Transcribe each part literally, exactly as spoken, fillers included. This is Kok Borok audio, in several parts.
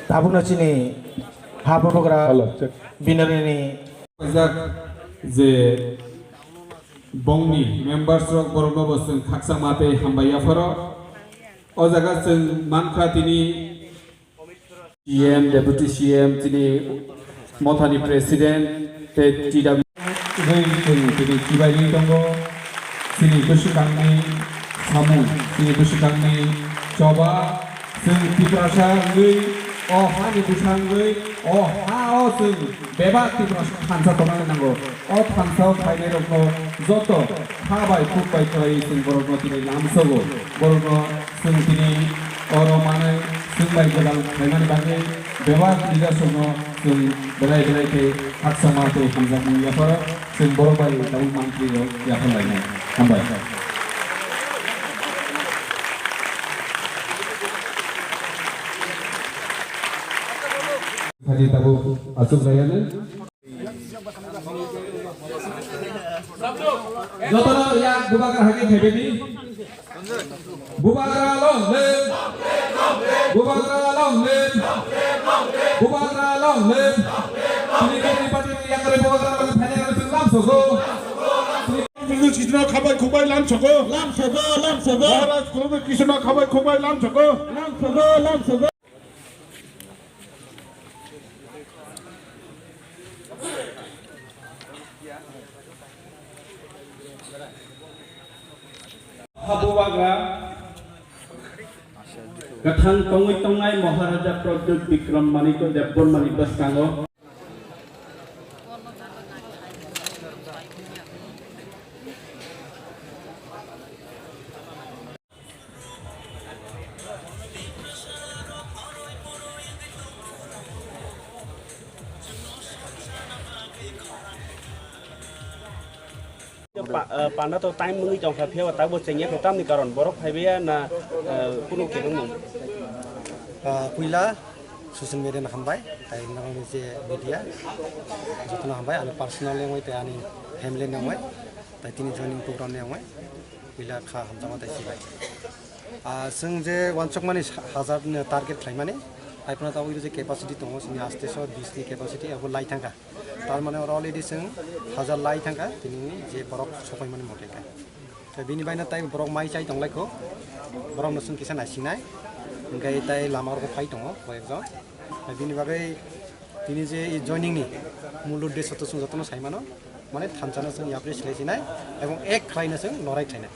Tabukno chini ha bubagra Hello, check. Binorini Rijak je bongni members rok borokno bo chwng khakchangma tei hambai yapharo. O jaga chwng mankha tini C M, Deputy C M, chini mothani President tei T W. Tini chibai tongo. Chini bwswkangni samung, chini bwswkangni choba, chwng Tiprasa wngwi, o hani bwsa wngwi, o ha-o chwng bebak Tiprasa thansa tongna nango. O thansa-o phainairokno joto kha bai, kuk bai khlaiwi chwng borokno tini lamsogo. Borokno chwng tini oro manwi chwng bai gwdal khlaimani bagwi bebak leaders-rokno chwng belai belai khe khakchangma tei hamjakmung yapharo. Chwng borok bai tabuk mantri rok yaphar lainai. Hambai. Thani tabuk achuk lainai. Jotono yak bubagra hagi khaibedi. Bubagra long live. Bubagra long live. Bubagra long live. Tini kini party ni yakre bubagra long phainai rok chwng lam sogo. Kunu kisno khabai khubai lam sogo. Lam sogo, lam sogo. Maharaj kunu kisno khabai khubai lam sogo. Lam sogo, lam sogo. Habubagra kwthang tongwi tongnai Maharaja Pradyut Bikram Manikya Debbarmani bwskango. Pa-, eh, panda to time wngwi tongkha, phiya ba tabuk chengya khe tamni karon borok phaibai ya na, eh, kunu khe wngmung? Ah, puila social media no hambai, tai norokni je media jotono hambai, ani personal ni wngwi tei ani family ni wngwi, tai tini joining program ni wngwi. Puila kha hamjakma tei sibai. Ah, chwng je uansukmani sa-, hazar ni target khlaimani, haiphano tabuk je capacity tongo, chini aste so bis ni capacity, abo lai thangkha. Tar mane oro already chwng hazar lai thangkha, tini je borok sopaimani mote khe. Tei bini baino tai borok mai chai tonglaikho, borokno chwng kisa naisinai, hwnkhe tai lama rokbo phai tongo koyekjon. Tei bini bagwi tini je joining ni mul uddesho to chwng jotono sai mano. Mane thansa no chwng yapri swlai sinai ebong ek khlai no chwng lorai khlainai.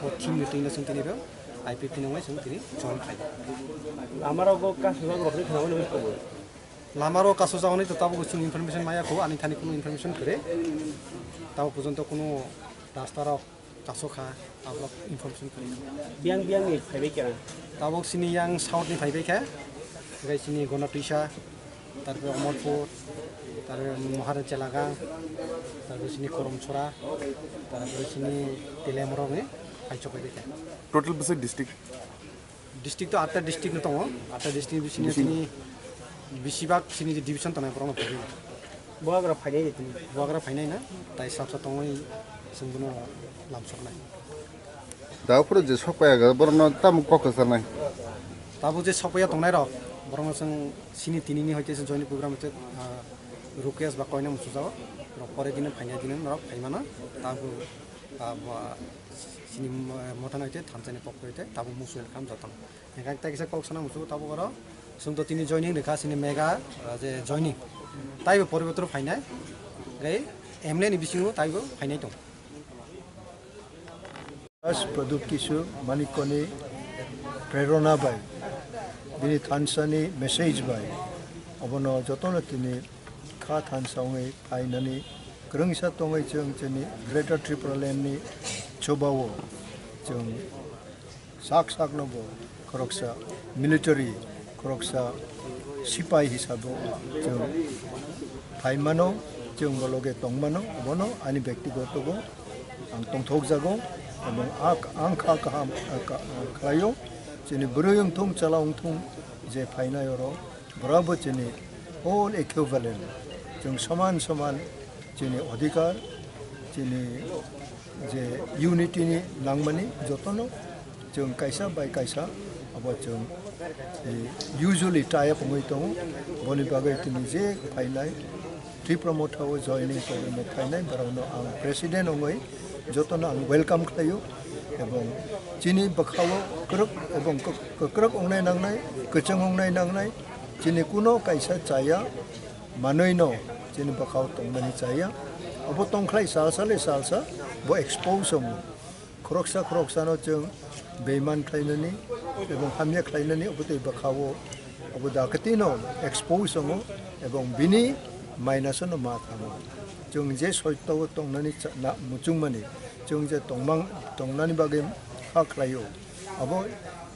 O theme ni twi no chwng tini bo I P F T ni wngwi chwng tini join khlai. Lama rogo kasijak rok ni khna mani wngkha bo. Lama rok kasijak hwnwi to tabuk chwng information maya kho, ani thani kunu information kwrwi. Tabuk porjonto kunu rasta rok kasuk kha, tabuk information kwrwi. Biyang biyang ni phaibai kera. Tabuk sini yang south ni phaibai kha, tei sini Gonatwisa. Tarpore Omorpur, tarpore Maharaj Chelagang, tarpore sini Koromchora, tarpore sini Telemorong ni kaichok bai kha. Total bwswk district? District to atta district no tongo, atta district bising Bising. Sini bisibak sini je division tongnai borok no pori. Buagra phainai ni tini. Buagra phainai na, tai sabsa tongwi chwng bono lamsoknai. Da phuru je sok paiya ga, borokno tamo kok kwcharnai? Tabuk je sok paiya tongnai rok, borokno chwng sini tini ni hoite se joining program hoite, ah, request ba koina muchung jago. Rok pore dino phaina dino norok phai mano. Tabuk, ah, bo, sini mo-, mothano hoite thansa ni pokto hoite tabuk muchung welcome jotono. Hingkhe tai kisa kok sana muchungo tabuk oro. Chwng to tini joining rikha sini mega, ah, je joining. Taibo poriborton phainai. Gai M L A ni bisingo taibo phainai tong. Maharaj Pradyut Kishore Manikyani prerona bai, bini thansani message bai, obono jotono tini kha thansa wngwi phainani kwrwngsa tongwi chwng chini Greater Tripura Land ni chobao chwng sak sakno bo khoroksa military, khoroksa sipai hisabo chwng phai mano, chwng bo loge tong mano, obono ani byaktigoto bo ang tongthok jago, ebong a, ang kha kaham, ah, ka-, ah, khlaio, chini bwrwi wngthung, chwla wngthung, je phainai oro, borok bo chini all equivalent, chwng soman soman chini odhikar, chini Je unity ni nangmani jotono chwng kaisa bai kaisa abo chwng, eh, usually tie up wngwi tongo. Boni bagwi tini je phainai Tipra Motha o joining program o phainai borokno ang president wngwi jotono ang welcome khlaio, ebong chini bwkhao kwrwk ebong kwk-, kwkrwk wngnai nangnai, kwchwng wngnai nangnai, chini kuno kaisa chaya manwino chini bwkhao tongmani chaya. Abo tongkhlai salsa le salsa bo expose wngo. Khoroksa khoroksano chwng beiman khlainani ebong hamya khlainani obo tei bwkhao obo dakatino expose wngo ebong bini minus-ono ma thango. Chwng je soito-o tongnani cha-, na-, muchungmani, chwng je tongmang, tongnani bagwi kha khlaio, abo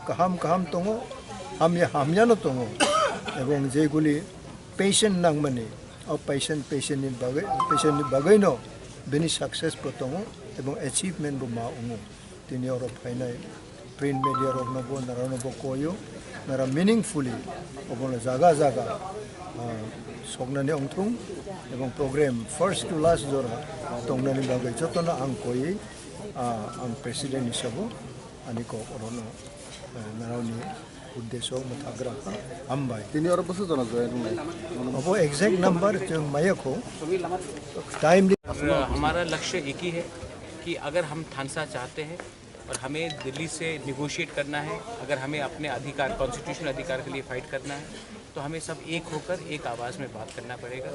kaham kaham tongo, hamya hamyano tongo, ebong jeguli patient nangmani, o patient, patient ni bagwi, patient ni bagwino bini success bo tongo ebong achievement bo ma wngo. Tini oro phainai print media rokno bo, narano bo koyo, nara meaningfully obono jaga jaga, ah, soknani ongthung ebong program first to last jora tongnani bagwi jotono ang koywi, ah, ang president hisabo ani kok orono, ah, narani uddesho mwthagra kha. Hambai. Tini oro bwswk jona join wngnai? Abo exact number chwng maya kho. Time. और हमारा लक्ष्य एक ही है कि अगर हम थानसा चाहते हैं और हमें दिल्ली से निगोशिएट करना है, अगर हमें अपने अधिकार, कॉन्स्टिट्यूशनल अधिकार के लिए फाइट करना है, तो हमें सब एक होकर एक आवाज़ में बात करना पड़ेगा।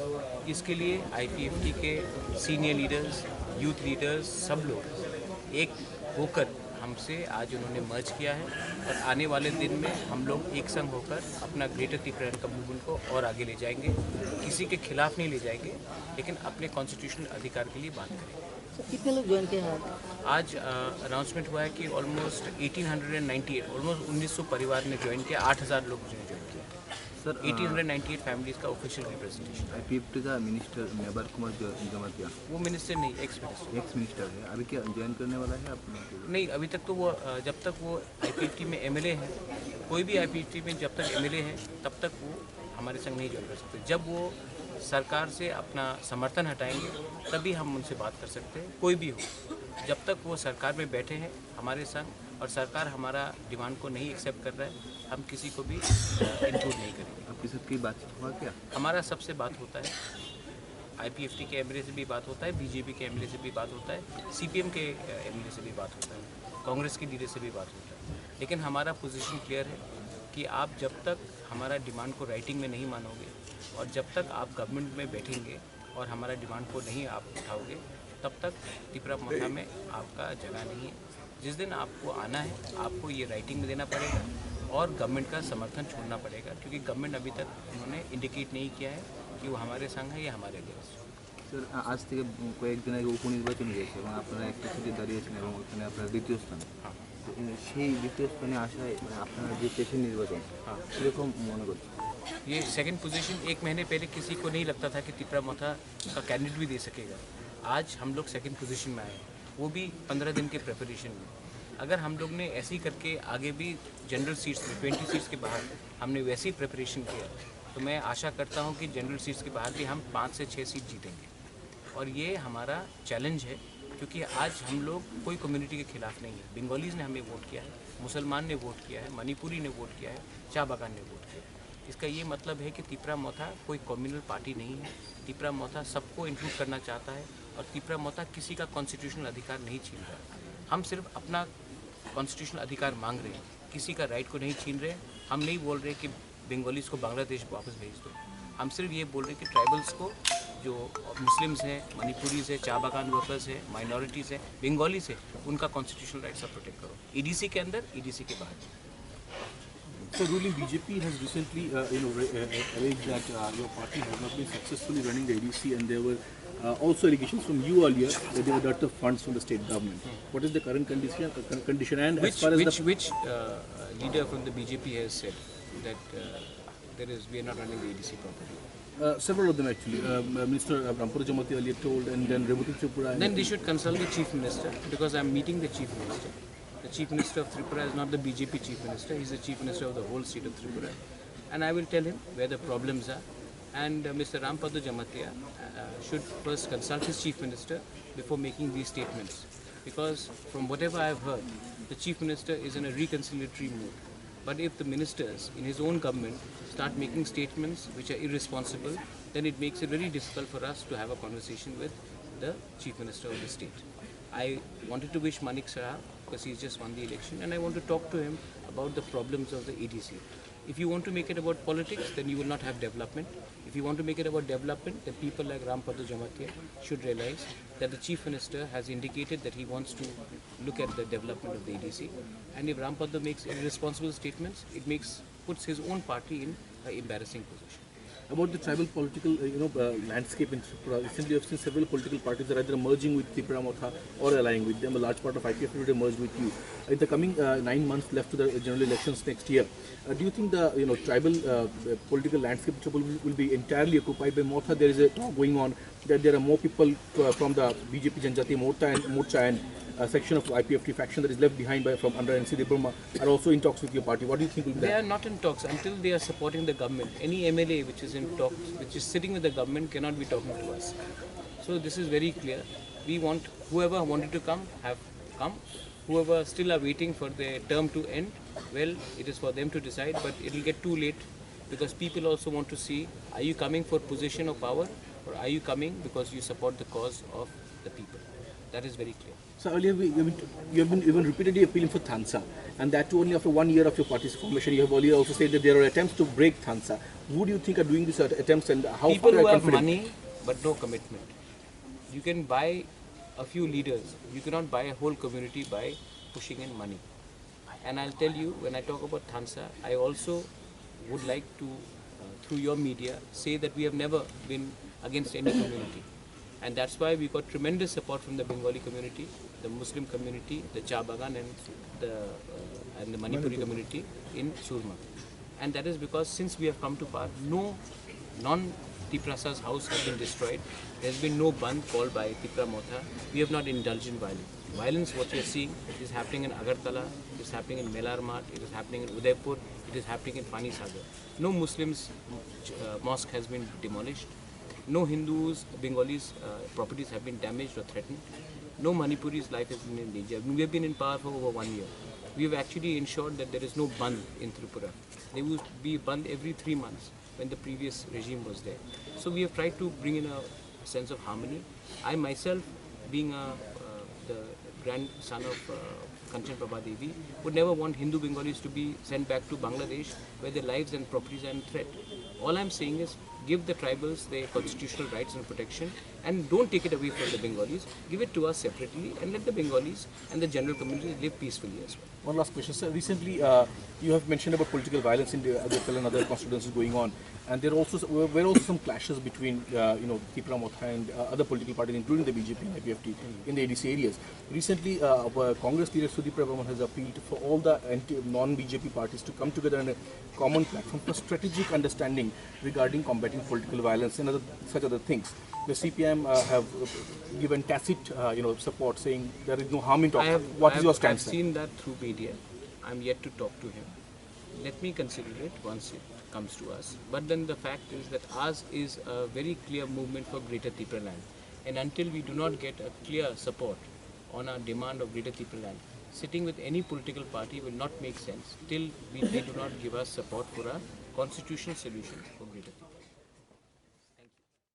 इसके लिए आईपीएफटी के सीनियर लीडर्स, यूथ लीडर्स, सब लोग एक होकर हमसे आज उन्होंने मर्ज किया है और आने वाले दिन में हम लोग एक संग होकर अपना ग्रेटर तिप्रा रन का मूवमेंट को और आगे ले जाएंगे। किसी के खिलाफ नहीं ले जाएंगे, लेकिन अपने कॉन्स्टिट्यूशनल अधिकार के लिए बात करेंगे। सर, कितने लोग ज्वाइन किए हैं आज? आज अनाउंसमेंट हुआ है कि almost eighteen hundred and ninety eight, almost उन्नीस सौ परिवार ने ज्वाइन किया, आठ हज़ार लोग ने ज्वाइन किया। Sir, uh, eighteen hundred ninety eight families का ऑफिशियल रिप्रेजेंटेशन। आईपीएफटी का मिनिस्टर मेवार कुमार ज-, जमातिया। वो मिनिस्टर नहीं, एक्स मिनिस्टर। एक्स मिनिस्टर है, अभी क्या ज्वाइन करने वाला है आप लोगों के? नहीं, अभी तक तो वो, अ, जब तक वो आईपीएफटी में एमएलए हैं, कोई भी आईपीएफटी में जब तक एमएलए है, तब तक वो हमारे संग नहीं ज्वाइन कर सकते। जब वो सरकार से अपना समर्थन हटाएंगे, तभी हम उनसे बात कर सकते हैं। कोई भी हो, जब तक वो सरकार में बैठे हैं हमारे संग और सरकार हमारा डिमांड को नहीं एक्सेप्ट कर रहा है, हम किसी को भी, अ, इंक्लूड नहीं करेंगे। आपके साथ कोई बातचीत हुआ क्या? हमारा सबसे बात होता है, आईपीएफटी के एमएलए से भी बात होता है, बीजेपी के एमएलए से भी बात होता है, सीपीएम के, अ, एमएलए से भी बात होता है, कांग्रेस के लीडर से भी बात होता है, लेकिन हमारा पोजीशन क्लियर है कि आप जब तक हमारा डिमांड को राइटिंग में नहीं मानोगे और जब तक आप गवर्नमेंट में बैठेंगे और हमारा डिमांड को नहीं आप उठाओगे, तब तक तिपरा मोर्चा में आपका जगह नहीं है। जिस दिन आपको आना है, आपको ये राइटिंग में देना पड़ेगा और गवर्नमेंट का समर्थन छोड़ना पड़ेगा, क्योंकि गवर्नमेंट अभी तक उन्होंने इंडिकेट नहीं किया है कि वो हमारे संग है या हमारे अगेंस्ट। স্যার, আ-, আজ থেকে, উম, কয়েকদিন আগে উপনির্বাচন হয়েছে এবং আপনারা একটা সিটে দাঁড়িয়েছেন এবং ওখানে আপনারা দ্বিতীয় স্থান। হ্যাঁ। তো, উম, সেই দ্বিতীয় স্থানে আসায়, মানে, আপনারা যে পেশি নির্বাচন, হ্যাঁ। কীরকম মনে করছেন? ये सेकंड पोजीशन, एक महीने पहले किसी को नहीं लगता था कि तिपरा मोथा का कैंडिडेट भी दे सकेगा। आज हम लोग सेकंड पोजीशन में आए हैं, वो भी पंद्रह दिन के प्रिपरेशन में। अगर हम लोग ने ऐसे ही करके आगे भी जनरल सीट्स में, ट्वेंटी सीट्स के बाहर हमने वैसे ही प्रिपरेशन किया, तो मैं आशा करता हूँ कि जनरल सीट्स के बाहर भी हम पाँच से छः सीट जीतेंगे। और ये हमारा चैलेंज है, क्योंकि आज हम लोग कोई कम्युनिटी के खिलाफ नहीं है। बंगालीज ने हमें वोट किया है, मुसलमान ने वोट किया है, मणिपुरी ने वोट किया है, चा बागान ने वोट किया है। इसका ये मतलब है कि तिपरा मोथा कोई कम्युनल पार्टी नहीं है। तिपरा मोथा सबको इंक्लूड करना चाहता है और तिपरा मोथा किसी का कॉन्स्टिट्यूशनल अधिकार नहीं छीन रहा है। हम सिर्फ अपना कॉन्स्टिट्यूशनल अधिकार मांग रहे हैं, किसी का राइट को नहीं छीन रहे हैं। हम नहीं बोल रहे कि बंगालीज को बांग्लादेश वापस भेज दो। हम सिर्फ ये बोल रहे हैं कि ट्राइबल्स को, जो मुस्लिम्स हैं, मणिपुरीज हैं, चा बागान वर्कर्स हैं, माइनॉरिटीज हैं, बंगालीज हैं, उनका कॉन्स्टिट्यूशनल राइट्स आप प्रोटेक्ट करो, ईडीसी के अंदर, ईडीसी के बाहर। So ruling B J P has recently, uh, you know, ra- uh, uh, alleged that, uh, your party has not been successfully running the A D C, and there were, uh, also allegations from you earlier that they were deducted funds from the state government. What is the current condition? Uh, con- condition and as Which far as which the which uh, uh, leader from the B J P has said that uh, there is we are not running the A D C properly? Uh, several of them actually. Um, uh, Minister uh, Rampada Jamatia earlier told, and then Rebati Tripura. And Then they should consult the chief minister, because I am meeting the chief minister. The chief minister of Tripura is not the B J P chief minister; he is the chief minister of the whole state of Tripura. And I will tell him where the problems are. And uh, Mister Rampada Jamatia uh, should first consult his chief minister before making these statements. Because from whatever I've heard, the Chief Minister is in a reconciliatory mood. But if the ministers in his own government start making statements which are irresponsible, then it makes it very difficult for us to have a conversation with the Chief Minister of the state. I wanted to wish Manik Saha, because he's just won the election, and I want to talk to him about the problems of the A D C. If you want to make it about politics, then you will not have development. If you want to make it about development, then people like Rampadma Jamatia should realize that the Chief Minister has indicated that he wants to look at the development of the A D C. And if Rampadma makes irresponsible statements, it makes, puts his own party in an embarrassing position. About the tribal political, uh, you know, uh, landscape in Tripura, recently I've seen several political parties are either merging with Tipra Motha or allying with them. A large part of I P F T today merged with you. In the coming, uh, nine months left to the general elections next year, uh, do you think the, you know, tribal, uh, uh, political landscape in Tripura will, will be entirely occupied by Motha? There is a talk going on that there are more people, uh, from the B J P Janjati Morcha and, Morcha and, uh, section of I P F T faction that is left behind by, from under N C Debbarma, are also in talks with your party. What do you think will be that? They are not in talks until they are supporting the government. Any M L A which is in talks, which is sitting with the government, cannot be talking to us. So this is very clear. We want, whoever wanted to come, have come. Whoever still are waiting for their term to end, well, it is for them to decide, but it will get too late, because people also want to see, are you coming for position of power, or are you coming because you support the cause of the people? That is very clear. So earlier we, you have been, you have been even repeatedly appealing for Thansa, and that too only after one year of your party's formation. You have earlier also said that there are attempts to break Thansa. Who do you think are doing these att-, attempts, and how far are you confident? People who have money but no commitment. You can buy a few leaders. You cannot buy a whole community by pushing in money. And I'll tell you, when I talk about Thansa, I also would like to, uh, through your media, say that we have never been against any community. And that's why we got tremendous support from the Bengali community, the Muslim community, the Cha Bagan, and the, uh, and the Manipuri community in Surma. And that is because since we have come to power, no non-Tiprasa's house has been destroyed. There's been no bandh called by Tipra Motha. We have not indulged in violence. Violence, what you're seeing, is happening in Agartala, it is happening in Melar Math, it is happening in Udaipur, it is happening in Panisagar. No Muslims, uh, mosque has been demolished. No Hindus, Bengalis, uh, properties have been damaged or threatened. No Manipuri's life has been in danger. We have been in power for over one year. We have actually ensured that there is no bandh in Tripura. There would be bandh every three months when the previous regime was there. So we have tried to bring in a sense of harmony. I myself, being a, uh, the grandson of, uh, Kanchan Prabha Devi, would never want Hindu Bengalis to be sent back to Bangladesh, where their lives and properties are in threat. All I'm saying is, give the tribals their constitutional rights and protection, and don't take it away from the Bengalis. Give it to us separately and let the Bengalis and the general community live peacefully as well. One last question, sir. Recently, uh, you have mentioned about political violence in the Agartala and other constituencies going on, and there also s-, were were also some clashes between, uh, you know, Tipra Motha and, uh, other political parties, including the B J P and I P F T, in the A D C areas. Recently, uh, uh, Congress leader Sudip Roy Barman has appealed for all the anti, non-B J P parties to come together on a common platform for strategic understanding regarding combating political violence and other, such other things. The C P I M, uh, have, uh, given tacit, uh, you know, support, saying there is no harm in talk. I have, What I is have, your stance, I've sir? Seen that through media. I'm yet to talk to him. Let me consider it once it comes to us. But then the fact is that ours is a very clear movement for Greater Tipraland. And until we do not get a clear support on our demand of Greater Tipraland, sitting with any political party will not make sense till we, they do not give us support for a constitutional solution for Greater Tipraland.